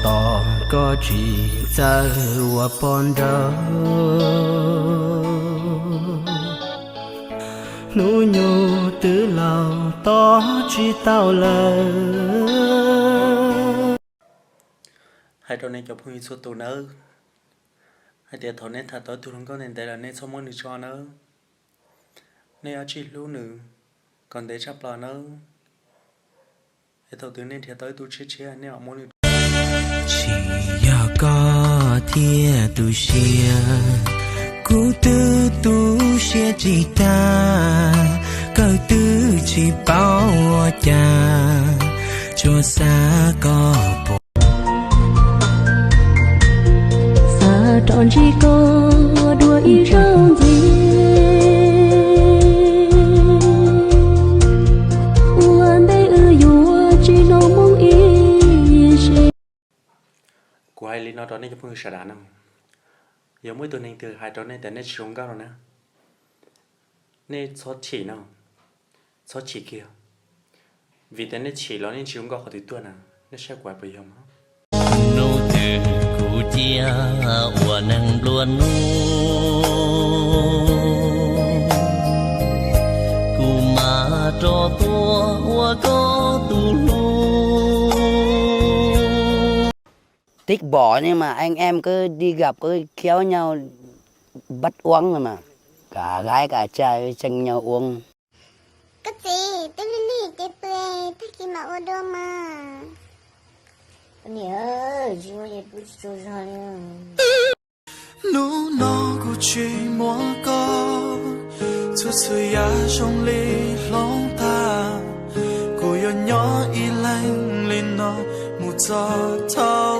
Tos koj tsis txawj ua poj nraug, hnub nyoog twb laus tos tsis tau lawm. Hais rau nej cov phooj ywg txhua tus nawb, hais tias thaum nej tham tau ib tug hluas nkauj ntev ntev lawm nej txhob muab nws tso nawb. Nej yuav tsum hlub nws kom ntev tshaj plaws nawb. Es thaum twg nej nrhiav tau ib tug tshiab tshiab nej mam muab nws. Tsis yog koj thiab tu siab, kuv twb tu siab tsis tag, kawg twb tsis paub ua cas, tsuas xav koj puas. Xav rov ntsib koj dua ib zaug ntxiv, ua ntej wb yuav tsis hnov moo ib zaug. Kuv hais li no rau nej cov phooj ywg sawv daws na, yog muaj ib tug neeg twg hais rau nej tias nej tsis zoo nkauj no na, nej txhob chim no, txhob chim kiag, vim tias nej chim los nej tsis zoo nkauj qhov twg tuaj na, nej saib kuv hais puas yog mas. Hnub twg kuv cia ua neeg nplua nuj, kuv mam rov tuaj ua koj tus hlub. Thích bỏ nhưng mà anh em cứ đi gặp cứ kéo nhau bắt uống rồi mà. Cả gái cả trai tranh nhau uống. Koj txiv, twb lig lig ces pw, tag kis mam ua dua mas. Koj niam, tsis ua ces kuv tsis tsaug zog li. Hnub no kuv tsis muaj koj, txhua txhua yam zoo li hloov tag. Kuv yuav nyob ib leeg li no mus txog thaum